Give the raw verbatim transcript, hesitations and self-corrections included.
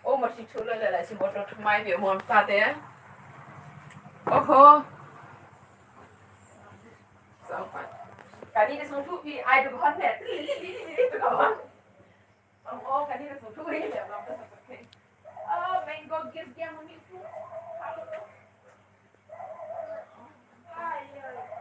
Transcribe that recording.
Oh, ma shi chula la la shi motor thamai bi mo am sa te. Oho. Kani ka song tu pi ai tu hon ne. Li li li li li tu ka hon. Oh, kani ka song tu ri le ba ka sa. Oh, mango gift dia mami tu. Ai ai.